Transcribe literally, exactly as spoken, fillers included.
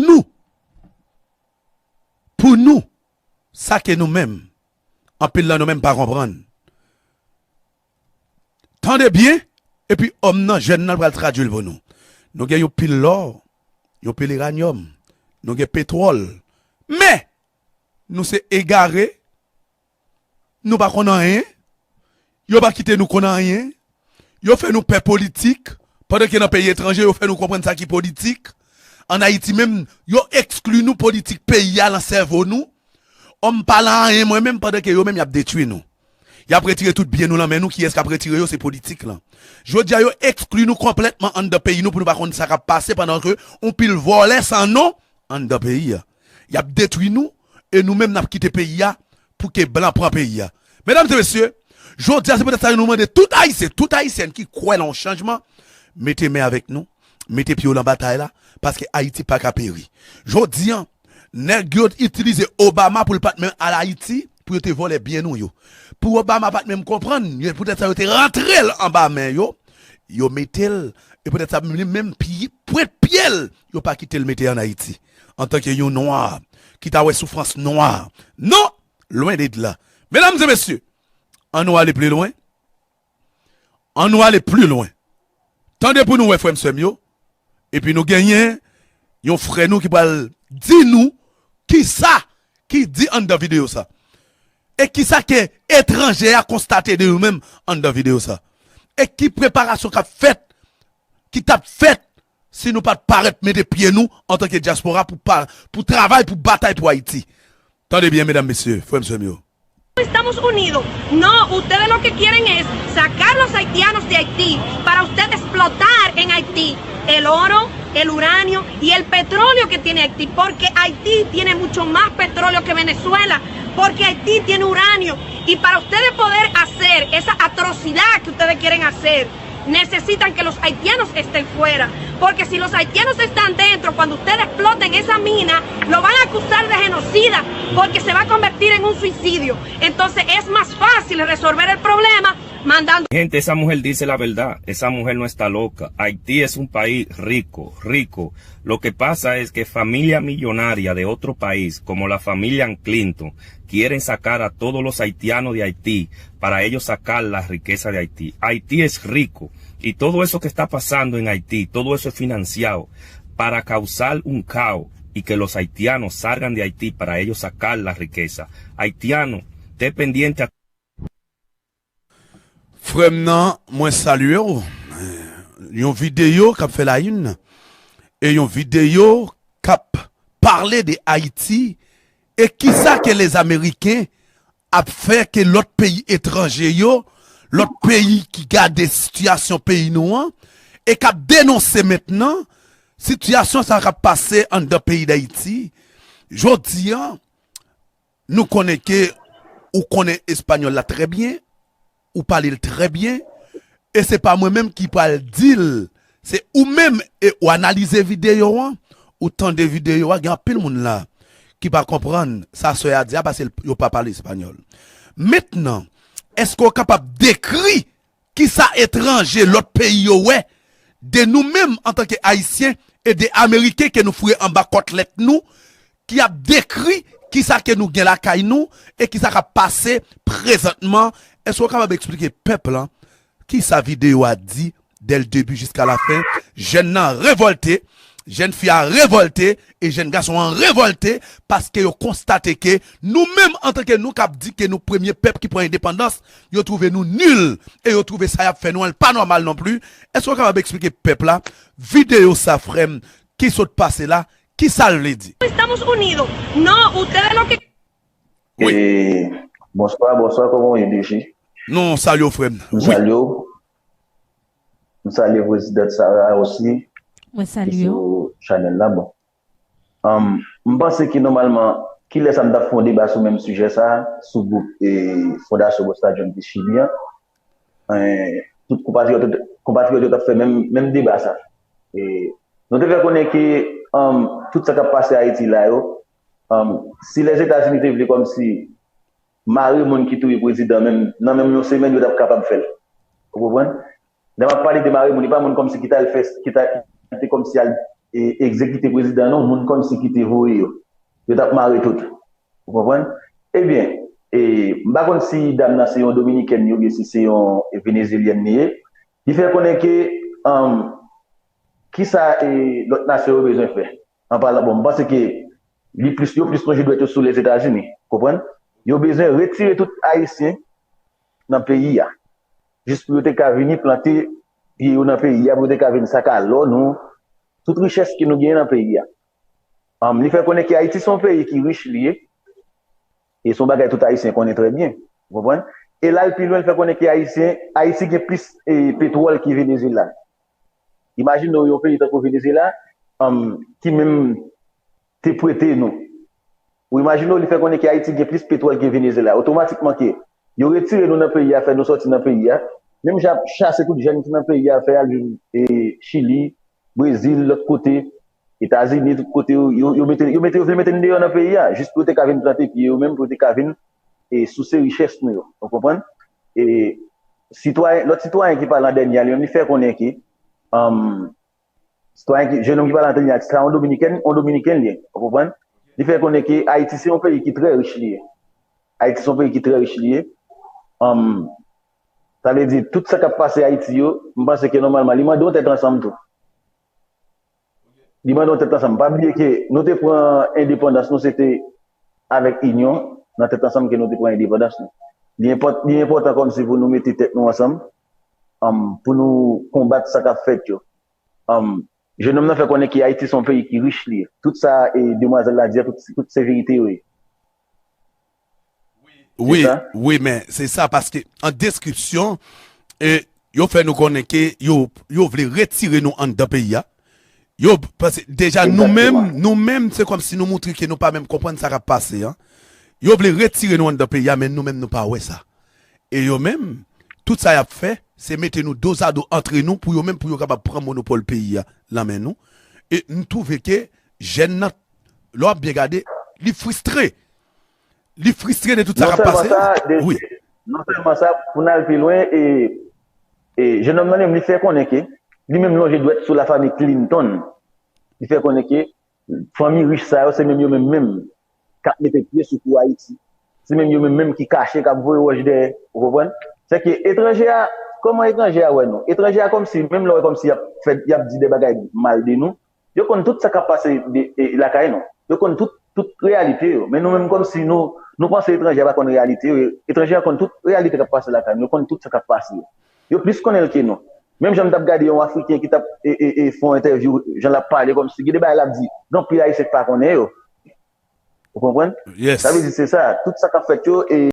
nou, pou nou, sa ke nou menm, anpil nan nou menm pa konprann. Tande byen, epi òm nan, jèn nan pral tradui l pou nou. Nou gen yon pil lò, yon pil iranyòm, nou gen petwòl. Men, nou se egare, nou pa konn anyen, yo pa kite nou konn anyen, yo fè nou pè politik, pandan ke nan peyi etranje, yo fè nou konprann sa ki politik. Ann Ayiti menm, yo ekskli nou politik peyi a nan sèvo nou. Òm pa lan anyen mwen menm, pandan ke yo menm y ap detwi nou. Y ap retire tout byen nou lan men nou, kiyès k ap retire yo, se politik lan. Jodi a, yo ekskli nou konplètman anndan peyi nou pou nou pa konn sa k ap pase, pandan ke yon pil vòlè san non anndan peyi a. Y ap detwi nou, e nou menm n ap kite peyi a pou ke blan pran peyi a. Medam e mesye, jodi a, se poutèt sa nou mande tout Ayisyen, tout Ayisyèn ki kwè lan yon chanjman, mete men avèk nou, mete pye w lan batay la, paske Ayiti pa ka peri. Jodi a, nèg yo itilize Obama pou l pa t menm al Ayiti, pou yo te vòlè byen nou yo. Pou Obama pa t menm konprann, yo, poutèt sa yo te rantre l anba men yo, yo mete l, e poutèt sa li menm pye, pwent pye l, yo pa kite l mete ann Ayiti. Antanke yon nwa, ki ta wè soufrans nwa. Non! Lwen de la. Medam e mesye, ann nou ale pli lwen. Ann nou ale pli lwen. Tande pou nou wè, frè m, sè m yo. Epi nou genyen yon frè nou ki pral di nou kisa ki di anndan videyo sa. E kisa ke etranje a konstate de yo menm anndan videyo sa. E ki preparasyon k ap fèt, ki t ap fèt si nou pa t parèt mete pye nou antanke dyaspora pou pa, pou travay, pou batay pou Ayiti. Tande byen, medam, mesye, frè m, sè m yo. Estamos unidos. No, ustedes lo que quieren es sacar los haitianos de Haití para ustedes explotar en Haití el oro, el uranio y el petróleo que tiene Haití, porque Haití tiene mucho más petróleo que Venezuela, porque Haití tiene uranio. Y para ustedes poder hacer esa atrocidad que ustedes quieren hacer, necesitan que los haitianos estén fuera, porque si los haitianos están dentro, cuando ustedes exploten esa mina, lo van a acusar de genocida, porque se va a convertir en un suicidio. Entonces es más fácil resolver el problema mandando... Gente, esa mujer dice la verdad, esa mujer no está loca. Haití es un país rico, rico. Lo que pasa es que familia millonaria de otro país, como la familia Clinton, quieren sacar a todos los haitianos de Haití para ellos sacar la riqueza de Haití. Haití es rico y todo eso que está pasando en Haití, todo eso es financiado para causar un caos y que los haitianos salgan de Haití para ellos sacar la riqueza. Haitiano, te pendiente a Frè m nan, mwen salye w. Yon videyo k ap fè la une e yon videyo k ap pale de Ayiti e kisa ke lèzameriken ap fè ke lòt peyi etranje yo, lòt peyi ki gade sitiyasyon peyi nou an e k ap denonse mentnan sitiyasyon sa k ap pase anndan peyi Dayiti. Jodi a, nou konnen ke ou konnen espanyòl la trè byen, ou pale l trè byen, e se pa mwen menm ki pral di l, se ou menm e ou analize videyo an, ou tande videyo a, gen anpil moun la ki pa konprann sa sè a di a paske yo pa pale espanyòl. Mentnan, èske w kapab dekri kisa etranje lòt peyi yo wè de nou menm antanke Ayisyen e de Ameriken ke nou foure anba kòtlèt nou, ki ap dekri kisa ke nou gen lakay nou e kisa k ap pase prezantman. Èske w kapab eksplike pèp lan kisa videyo a di dè l debi jiska la fen? Jèn nan revòlte, jèn fi a revòlte e jèn gason an revòlte paske yo konstate ke nou menm antanke nou k ap di ke nou premye pèp ki pran endepandans, yo twouve nou nil e yo twouve sa y ap fè nou an pa nòmal non pli. Èske w kapab eksplike pèp la videyo sa frè m ki sot pase la, kisa l vle di? Estamos unidos. No, ustedes lo que... Wi. Eh, bonsoir, bonsoir, comment on est déjà? Nou salye w frè m. M salye w. M salye Prezidan Sarah osi. Mwen Ki salye w. sou chanèl la, bon. Um, m panse ke nòmalman, kilè sa m t ap fè yon deba sou menm sijè sa, sou gwoup e Fondasyon Busta John T. Chili an. Eh, tout konpatriyòt, konpatriyòt yo t ap fè menm, menm deba sa. E nou te fè konnen ke um, tout sa k ap pase Ayiti la yo, um, si Lèzetazini te vle kòmsi mare moun ki touye prezidan menm, nan menm yon semèn, yo t ap kapab fè l. Ou konprann? Lè m ap pale de mare moun, e pa moun kòmsi ki t al fè, ki ta, ki te kòmsi al e, egzekite prezidan, non, moun kòmsi ki te voye yo. Yo t ap mare tout. Ou konprann? Ebyen, e, m pa konn si dam nan se yon Dominikèn oubyen si se yon Venezyelyèn li ye. Li fè konnen ke, um, kisa, e, lòt nasyon yo bezwen fè. An palan, bon, m panse ke li plis, yo plis lonje dwèt yo sou Lèzetazini. Konprann? Yo bezwen retire tout Ayisyen nan peyi a. Jis pou yo te ka vini plante pye yo nan peyi a, pou yo te ka vin saka lò nou, tout richès ke nou genyen nan peyi a. Um, li fè konnen ke Ayiti se yon peyi ki rich li ye, e se yon bagay tout Ayisyen konnen trè byen. Ou konprann? E l al pi lwen, li fè konnen ke Ayisyen, Ayiti gen plis, e, petwòl ke Venezyela. Imajine w yon peyi tankou Venezyela, um, ki menm te prete nou. Ou imajine w, li fè konnen ke Ayiti gen plis petwòl ke Venezyela. Otomatikman ke yo retire nou nan peyi a, fè nou sòti nan peyi a. Menm jan ap chase tout jèn ki nan peyi a, fè y al viv, e, Chili, Brezil, lòt kote, Etazini, tout kote, yo, yo, yo mete, yo mete, yo vle mete n deyò nan peyi a, jis pou yo te ka vin plante pye yo menm, pou yo te ka vin, e, souse richès nou yo. Ou konprann? E sitwayen, lòt sitwayen ki pale an dènye a, li menm, li fè konnen ke, um, sitwayen ki, jennonm ki pale an dènye a, se yon Dominiken, yon Dominiken li ye. Ou konprann? Li fè konnen ke Ayiti se yon peyi ki trè rich li ye. Ayiti se yon peyi ki trè rich li ye. Um, sa vle di, tout sa k ap pase Ayiti yo, m panse ke nòmalman, li mande yon tèt ansanm tou. Li mande yon tèt ansanm. Pa bliye ke nou te pran endepandans nou, se te avèk inyon nan tèt ansanm ke nou te pran endepandans nou. Li enpòt-, li enpòtan kòmsi pou nou mete tèt nou ansanm, um, pou nou konbat sa k ap fèt yo. Um, jennonm nan fè konnen ke Ayiti se yon peyi ki rich li ye. Tout sa, e, demwazèl la di a, tout, tout se verite yo ye. Wi, wi, men se sa, paske an deskripsyon, e, yo fè nou konnen ke yo, yo vle retire nou anndan peyi a. Yo, paske deja nou menm, nou menm, se kòmsi nou moutre ke nou pa menm konprann sa k ap pase an. Yo vle retire nou anndan peyi a, men nou menm nou pa wè sa. E yo menm, tout sa y ap fè, se mete nou dozado antre nou pou yo menm, pou yo kapab pran monopòl peyi a nan men nou. E m twouve ke jèn nan, lè w ap byen gade, li fristre. Li fristre de tout sa k ap pase. Wi. Non sèlman sa, pou n al pi lwen, e, e jennonm nan li menm, li fè konnen ke li menm lonje dwèt sou lafanmi Clinton. Li fè konnen ke fanmi rich sa yo, se menm yo menm menm k ap mete pye sou kou Ayiti. Se menm yo menm menm ki kache, k ap voye wòch dèyè. Ou konprann? Se ke etranje a, kòman etranje a wè nou? Etranje a kòmsi, menm lè w wè kòmsi y ap fè, y ap di de bagay mal de nou, yo konn tout sa k ap pase de, e, lakay nou. Yo konn tout, tout reyalite yo. Men nou menm kòmsi nou, nou panse etranje a pa konn reyalite yo. Etranje a konn tout reyalite k ap pase lakay nou. Yo konn tout sa k ap pase yo. Yo plis konnen l ke nou. Menm jan m t ap gade yon Afriken ki t ap, e, e, e, fè yon entèvyou, jan l ap pale kòmsi, gen de bagay l ap di, gen anpil Ayisyen k pa konnen yo. Ou konprann? Sa vle di se sa. Tout sa k ap fèt yo, e,